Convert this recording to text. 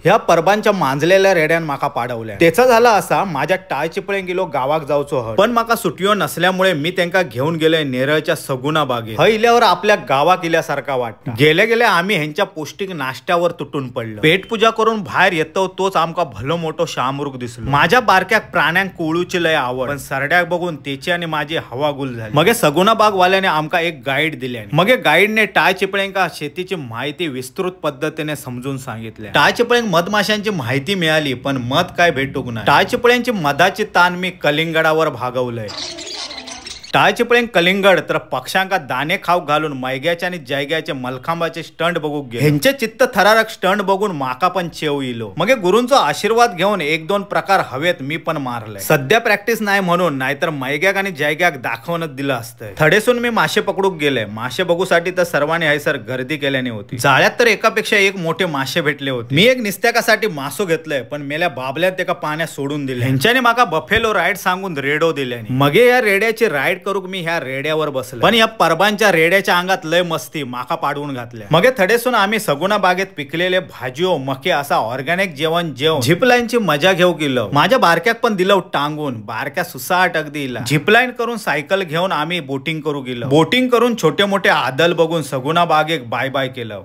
ह्या परबांच्या मांजलेल्या रेड्यान माका पाडवल्या. तेचा झाला असा माझ्या टाळचिपळे गेलो गावाक जावचो हट, पण माका सुटयो नसल्यामुळे मी त्यांका घेऊन गेले नेरळच्या सगुना बागेत. हय इल्यावर आपल्या गावाक इल्यासारखा वाटतं. गेले गेले आम्ही ह्यांच्या पौष्टिक नाश्त्यावर तुटून पडलो. पेटपूजा करून बाहेर येतो तोच आमका भलो मोठो शामृग दिसलो. माझ्या बारक्या प्राण्यांक कोळूची लय आवड, पण सरड्याक बघून तेची आणि माझी हवा गुल झाली. मगे सगुना बाग वाल्याने आमका एक गाईड दिले. मगे गाईडने टाळचिपळ्यांका शेतीची माहिती विस्तृत पद्धतीने समजून सांगितले. टाळचिपळ्यांक मधमाशांची माहिती मिळाली, पण मध काय भेटूक नाही. टाळचिपळ्यांची मधाची तान मी कलिंगडावर भागवलंय. टाळचिपळ्यांक कलिंगड तर पक्ष्यांका दाणे खाऊ घालून मैग्याचे आणि जयग्याचे मलखांबाचे स्टंट बघू गेले. ह्यांचे चित्त थरारक स्टंट बघून माका पण चेव इलो. मगे गुरूंचा आशीर्वाद घेऊन एक दोन प्रकार हवेत मी पण मारले. सध्या प्रॅक्टिस नाही म्हणून, नाहीतर मैग्याक आणि जयग्याक दाखवूनच दिलं असतं. थडेसून मी मासे पकडूक गेले. मासे बघूसाठी तर सर्वांनी हैसर गर्दी केल्याने होती. जाळ्यात तर एकापेक्षा एक मोठे मासे भेटले होते. मी एक निस्त्याकासाठी मासो घेतलंय, पण मेल्या बाबल्यात एका पाण्यात सोडून दिले. ह्यांच्याने माका बफेलो राईड सांगून रेडो दिले. मगे या रेड्याची राईड करूक मी ह्या रेड्यावर बसलो, पण या परबांच्या रेड्याच्या अंगात लय मस्ती माका पाडवून घातल्या. मगे थडेसून आम्ही सगुना बागेत पिकलेले भाजीओ मके असा ऑर्गॅनिक जेवण जेवण झिपलाईनची मजा घेऊ गेलो. माझ्या बारक्याक पण दिलं टांगून, बारक्या सुसाट अगदी इला. झिपलाईन करून सायकल घेऊन आम्ही बोटिंग करू गेलो. बोटिंग करून छोटे मोठे आदल बघून सगुना बागेक बाय बाय केलं.